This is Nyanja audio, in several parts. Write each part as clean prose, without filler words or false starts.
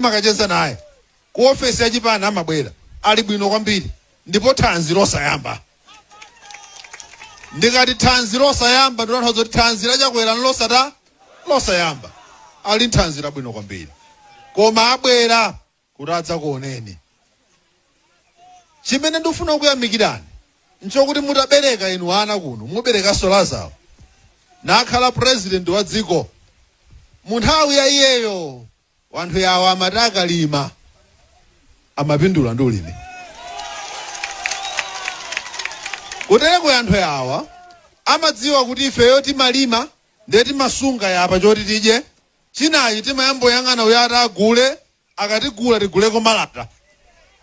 Timakacheza naye ku ofesi ya chipani, amabwera ali bwino kwambiri ndipo thanzi losayamba. Ndikati thanzi losayamba, ndikutanthauza kuti thanzi la Chakwera nlosata losayamba, ali nthanzi labwino kwambiri, koma abwera kuti adzakuoneni. Chimene ndikufuna kukuyamikirani nchokuti mutabereka inu ana kuno, muberekanso Lazaro nakhala president wa dziko. Mu nthawi ya iyeyo wanthu yawo amati akalima amapindula ndi ulimi. Kutereko anthu awa amadziwa kuti ifeyo timalima, ndiye timasunga yapa choti tidye, chinachi timayamboyang'ana uyo ati agule. Akatigula tiguleko malata,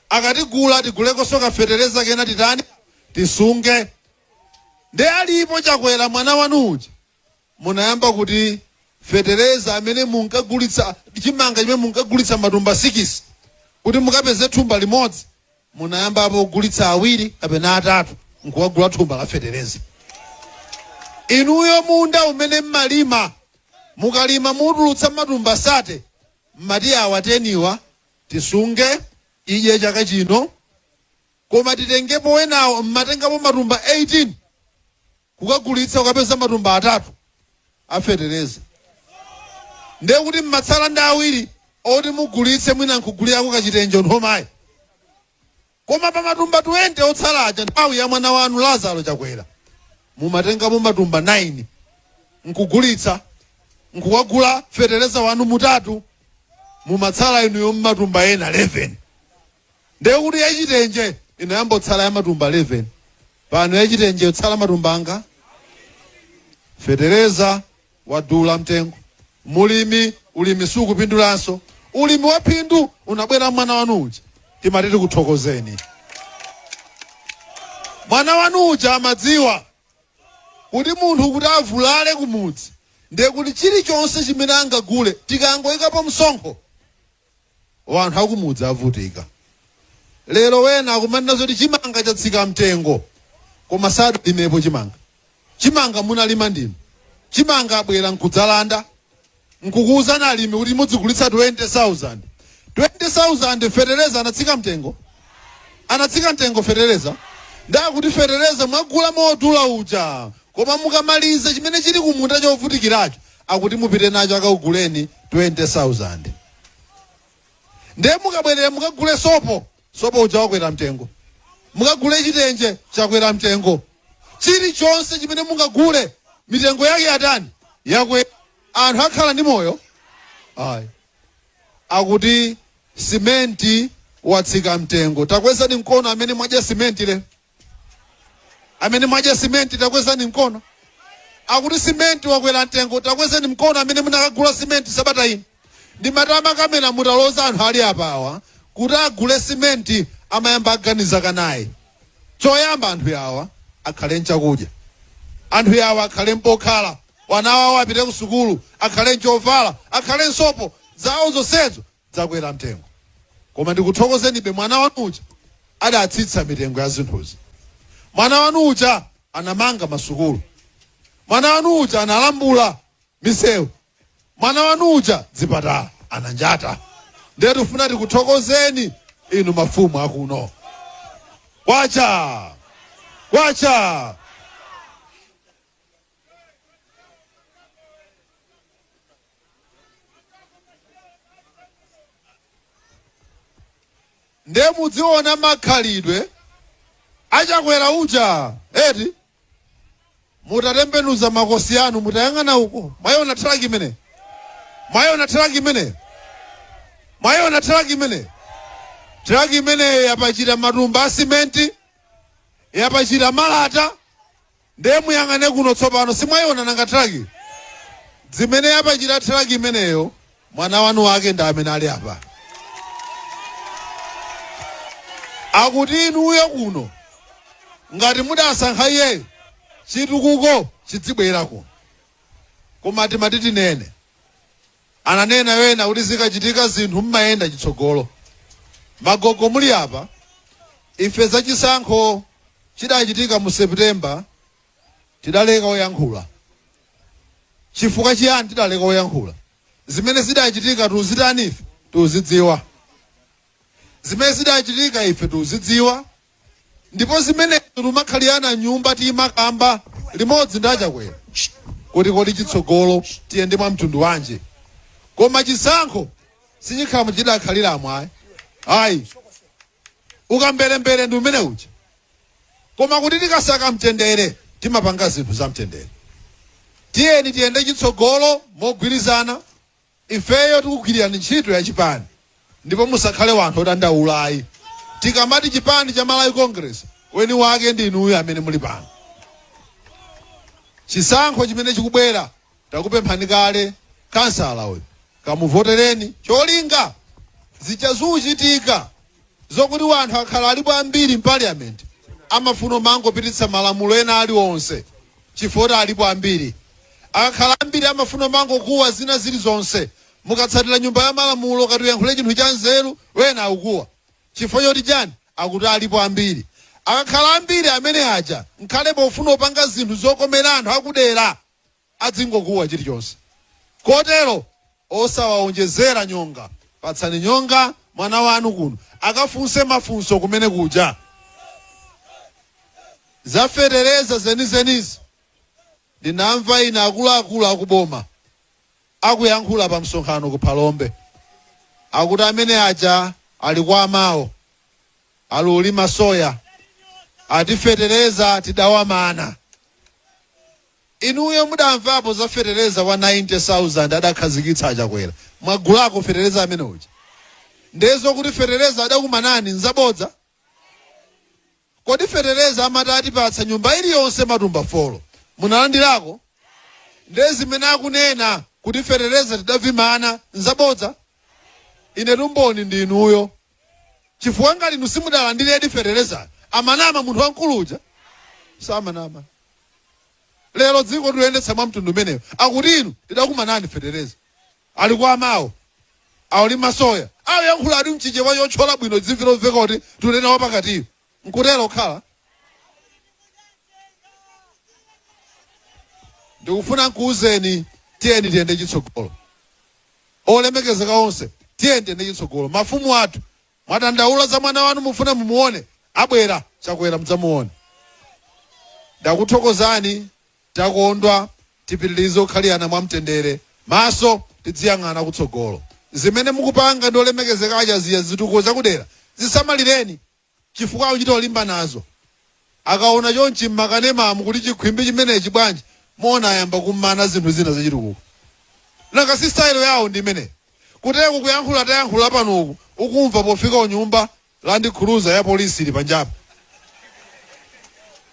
akatigula tiguleko soka fetereza, kena titani, tisunge. Ndiye alipo Chakwera mwana wanu uja, munayamba kuti fetereza amene munkagulitsa, chimanga chimene munkagulitsa matumba 6 kuti mukapeze thumba limodzi, munayambapo kugulitsa awiri kapena atatu nkuwagula thumba la fetereza. Inuyo munda umene mmalima, mukalima mutulutsa matumba 30, mmati awa 10 wa tisunge idye chaka chino, koma titengepo wenawo, mmatengapo matumba 18 kukagulitsa kukapeza matumba atatu afetereza. Ndiye kuti mmatsala ndi awiri oti mugulitse, mwina nkugulirako kachitenje nthomayi. Koma pa matumba 20 otsala aja, nthawi ya mwana wanu Lazaro Chakwera, mumatengapo matumba 9 nkugulitsa nkukagula fetereza wanu mutatu, mumatsala inuyo mmatumba ena 11. Ndiye kuti yachitenje inayambotsala ya matumba 11. Pano yachitenje yotsala matumba anga? Fetereza wadula mtengo, mulimi ulimi sukupindulanso. Ulimi wa phindu unabwera mwana wanu uja. Timati tikuthokozeni. Mwana wanu uja amadziwa kuti munthu kuti avulale kumudzi, ndiye kuti chilichonse chimene angagule tikangoyikapo msonkho, wanthu akumudzi avutika. Lero wena akumanena zoti chimanga chatsika mtengo, koma sadalimepo chimanga. Chimanga munalima ndinu. Chimanga abwera nkudzalanda, nkukuwuzani alimi kuti mudzigulitsa 20,000, 20,000. Fetereza anatsika mtengo? Anatsika mtengo fetereza? Ndakuti fetereza mwagula modula uja, koma mukamaliza chimene chili kumunda chovutikiracho, akuti mupite nacho akakuguleni 20,000. Ndiye mukabwerera mukagule sopo, sopo uja wakwera mtengo. Mukagule chitenje, chakwera mtengo. Chilichonse chimene mungagule mitengo yake yatani? Yakwera. Anthu akhala ndi moyo? Ayi. Akuti simenti watsika mtengo. Takwezani mkono amene mwadya simenti lero. Amene mwadya simenti, takwezani mkono. Akuti simenti wakwera mtengo. Takwezani mkono amene munakagula simenti sabata ino. Ndi matama kamera mutaloza anthu ali apawa kuti agule simenti, amayamba aganiza kanayi. Choyamba anthu yawa akhale nchakudya, anthu yawa akhale mpokhala, wana wawo apite ku sukulu, akhale nchovala, akhale nsopo zawo. Zonsezo zakwera mtengo. Koma ndikuthokozenibe, mwana wanu uja adatsitsa mitengo ya zinthuzi. Mwana wanu uja anamanga masukulu. Mwana wanu uja analambula misewu. Mwana wanu uja zipatala ananjata. Ndiye tifuna tikuthokozeni inu mafumu akuno. Kwacha kwacha! Ndiye mudziona makhalidwe achakwera uja eti. Mutatembenuza makosi anu, mutayang'ana uko, mwayiona truck imene? Mwayiona truck imene? Mwayiona truck imene? Truck imeneyo yapachira matumba a simenti, yapachira malata. Ndiye muyang'ane kuno tsopano, simwayiona nanga truck zimene yapachira truck imeneyo? Mwana wanu wake ndi amene ali apa. Akuti inuyo kuno ngati mudasankha iyeyo, chitukuko chidzibwera kuno. Koma timati tinene, ananena wena kuti zikachitika zinthu mmayenda chitsogolo. Magogo muli apa, ife zachisankho chidachitika mu September tidaleka oyankhula. Chifukwa chiyani tidaleka oyankhula? Zimene zidachitika tuzitani? Ife Tiuzidziwa zimene zidachitika, ife tiuzidziwa, ndipo zimene timakhalirana nyumba, timakamba limodzi ndi aChakwera kuti kodi chitsogolo tiyende mwa mtundu wanji. Koma chisankho sichikhala chidakhaliramo, ayi, ayi. Ukamberembere ndi umene uja. Koma kuti tikasaka mtendere, timapanga zinthu za mtendere. Tiyeni tiyende chitsogolo mogwirizana. Ifeyo tikugwirirani ntchito ya chipani, ndipo musakhale wanthu odandaula, ayi. Tikamati chipani cha Malawi Congress, weni wake ndi inuyo amene muli pano. Chisankho chimene chikubwera, takupemphani kale, kansala uyu kamuvotereni. Cholinga zichazuchitika zokuti wanthu akhala alipo ambiri m'parliament, amafuna mangopititsa malamulo ena aliwonse chifukwa alipo ambiri. Akakhala ambiri, amafuna mangokuwa zina zilizonse. Mukatsatira nyumba ya malamulo, kati uyankhule chinthu cha nzeru, wena akukuwa. Chifukwa choti chani? Akuti alipo ambiri. Akakhala ambiri amene aja, nkhale pofuna kupanga zinthu zokomera anthu akudera, adzingokuwa chilichonse. Kotero osawawonjezera nyonga. Patsani nyonga mwana wanu kuno, akafunse mafunso kumene kuja. Zafetereza zenizenizi, ndinamva ine akuluakulu akuboma akuyankhula pa msonkhano ku Phalombe, akuti amene aja ali kwa amawo alulima soya, atifetereza tidawamana. Inuyo mudamvapo za fetereza wa 90,000 adakhazikitsa aChakwera? Mwagulako fetereza amene uja? Ndezo kuti fetereza adakumanani nzabodza. Kodi fetereza amati atipatsa nyumba iliyonse matumba 4, munalandirako? Nde zimene akunena kuti fetereza tidavimana nzabodza. Ine tumboni ndi inuyo, chifukwa ngati inu simudalandiredi fetereza, amanama munthu wamkulu uja? Samanama. Lero dziko tiliyendetsa mwa mtundu umenewo. Akuti inu tidakumanani fetereza, ali kwa amawo awulima soya, ayankhula ati mchichewa chochola bwino, dzimvera kuti tunena wapakatiyo nkutero khala. Ndikufuna nkuuzeni, tiyeni tiyende chitsogolo. Olemekezeka onse, tiyeni tiyende chitsogolo. Mafumu athu, mwadandaula za mwana wanu, mufuna mumuone, abwera Chakwera, mudzamuone. Ndakuthokozani, takondwa. Tipitirize kukhalirana mwamtendere, maso tidziyang'ana kutsogolo. Zimene mukupanga ndi olemekezeka achaziya, zitukuko zakudera zisamalireni, chifukwa akuchita olimba nazo. Akaona chonchi mmakanemamu kuti chikhwimbi chimenechi bwanji, mona ayamba kumana zinthu zina zachitukuko. Nanga si style yawo ndi imeneyi? Kuteko kuyankhula tayankhula panoku, ukumva pofika unyumba Land Cruiser ya polisi ili panjapa.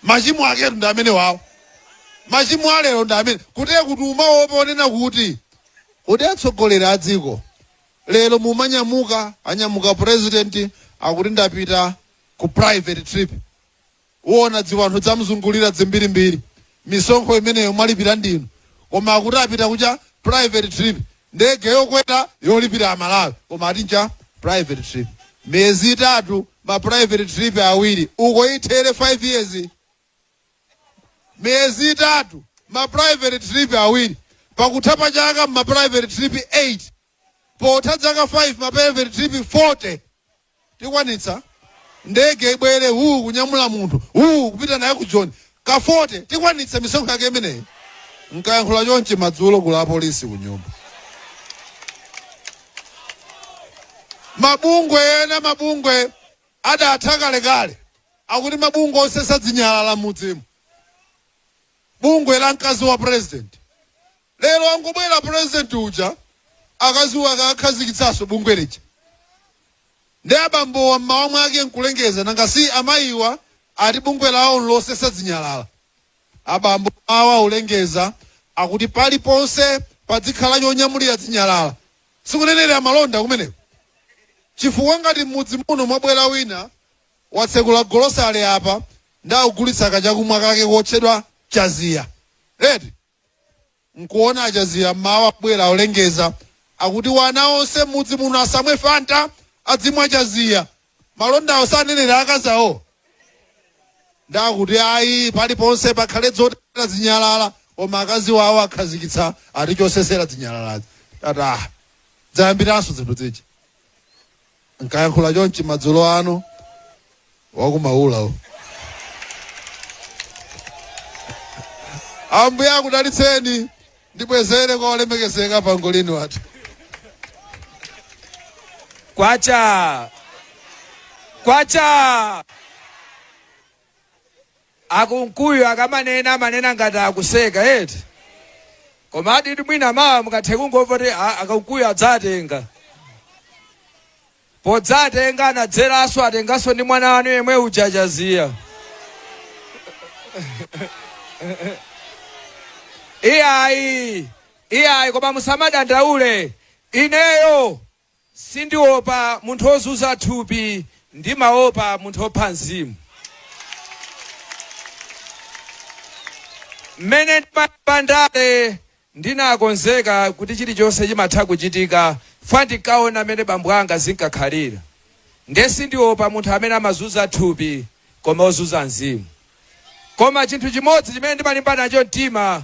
Machimo aketu ndi amene wawo, machimo alero ndi amene kuteko kuti umaopa onena kuti kodi atsogoleri a dziko lero mumanyamuka, anyamuka president akuti ndapita ku private trip, uona dziwanthu dzamzungulira dzimbirimbiri. Misonkho imeneyo mwalipira ndinu, koma akuti apita kucha private trip, ndege yokwera yolipira Amalawi, koma ati ncha private trip. Miyezi 3, ma private trip awiri. Uko ithere 5 years, miyezi 3, ma private trip awiri. Pakutha pa chaka, ma private trip 8. Potha zaka 5, ma private trip 40. Tikwanitsa? Ndege ibwere huu kunyamula munthu huu kupita naye ku Joni ka 40, tikwanitsa misonkho yake imeneyi? Nkayankhula chonchi madzulo, kula apolisi ku nyumba. Mabungwe ena, mabungwe adatha kalekale, akuti mabungwe osesa dzinyalala mudzimu, bungwe la mkazi wa president. Lero angobwera president uja, akazi wake akakhazikitsanso bungwe lija. Ndi abambowa mmawa mwake nkulengeza, nanga si amayiwa ati bungwe lawo losesa dzinyalala. Abambo awa ulengeza akuti paliponse padzikhala chonyamulira dzinyalala. Sikunenera malonda kumeneko, chifukwa ngati m'mudzi muno mwabwera wina watsekula golosale apa, ndakugulitsa kachakumwa kake kotchedwa Chaziya eti, nkuona achaziya mmawa kubwera ulengeza akuti wana onse m'mudzi muno asamwe Fanta, adzimwa Chaziya, malondawo sanenera akazawo? Ndakuti ayi, paliponse pakhale dzotera zinyalala, koma akazi wawo akhazikitsa ati chosesera zinyalalazi. Tata, dzayambiranso zinthu zija. Nkayankhula chonchi madzulo ano, wakumaula. Ambuye akudalitseni. Ndibwezere kwa olemekezeka pangolini wathu. Kwacha, kwacha! Akunkuyu akamanena, amanena ngati akuseka eti, koma aditi mwina mawa mukathe kungomva kuti akunkuyu adzatenga, podzatenga anadzeranso, atenganso ndi mwana wanu yemwe uja Chaziya. Iyayi, iyayi, koma musamadandaule, ineyo sindiopa munthu ozuza thupi, ndimaopa munthu opha mzimu. Mmene ndimayamba ndale, ndinakonzeka kuti chilichonse chimatha kuchitika, fa ndinkaona mmene bambo anga zinkakhalira. Nde sindiopa munthu amene amazuza thupi, koma ozuza mzimu. Koma chinthu chimodzi chimene ndimalimba nacho mtima,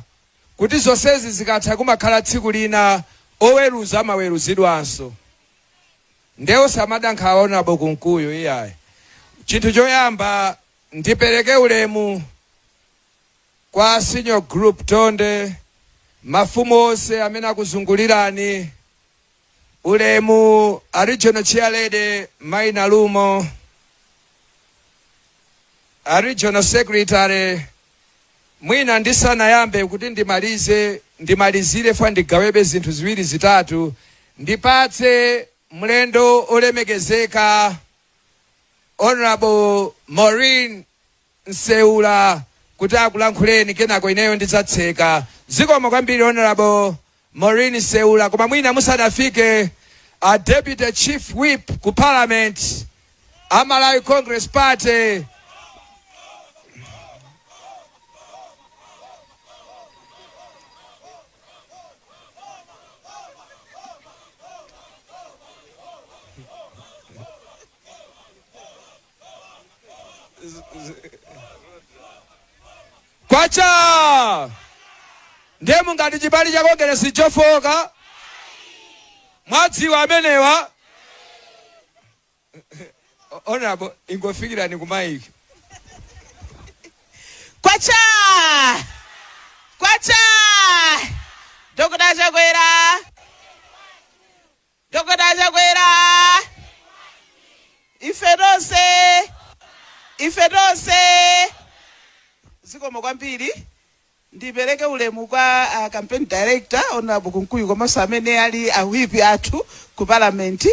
kuti zonsezi zikatha, kumakhala tsiku lina oweruza amaweruzidwanso. Nde osamada nkhawa, Honourable Kunkuyu, iyayi. Chinthu choyamba, ndipereke ulemu kwa senior group Tonde, mafumu onse amene akuzungulirani, ulemu a regional chair lady Maina Lumo, a regional secretary. Mwina ndisanayambe, kuti ndimalize, ndimalizire fa ndigawebe zinthu ziwiri zitatu, ndipatse mlendo olemekezeka Honorable Maureen Nseula kuti akulankhuleni, kenako ineyo ndidzatseka. Zikomo kwambiri, Honorable Maureen Nseula. Koma mwina musanafike, a deputy chief whip ku Parliament a Malawi Congress Party. Kwacha! Ndiye mungati chipani cha Kongeresi chofoka? Mwadziwa amenewa. Honorable, ingofikirani ku mic. Kwacha, kwacha! Dr Chakwera, Dr Chakwera, ife tonse, ife tonse. Zikomo kwambiri. Ndipereke ulemu kwa campaign director Honorable Kunkuyu, komanso amene ali a whip athu ku Parliament.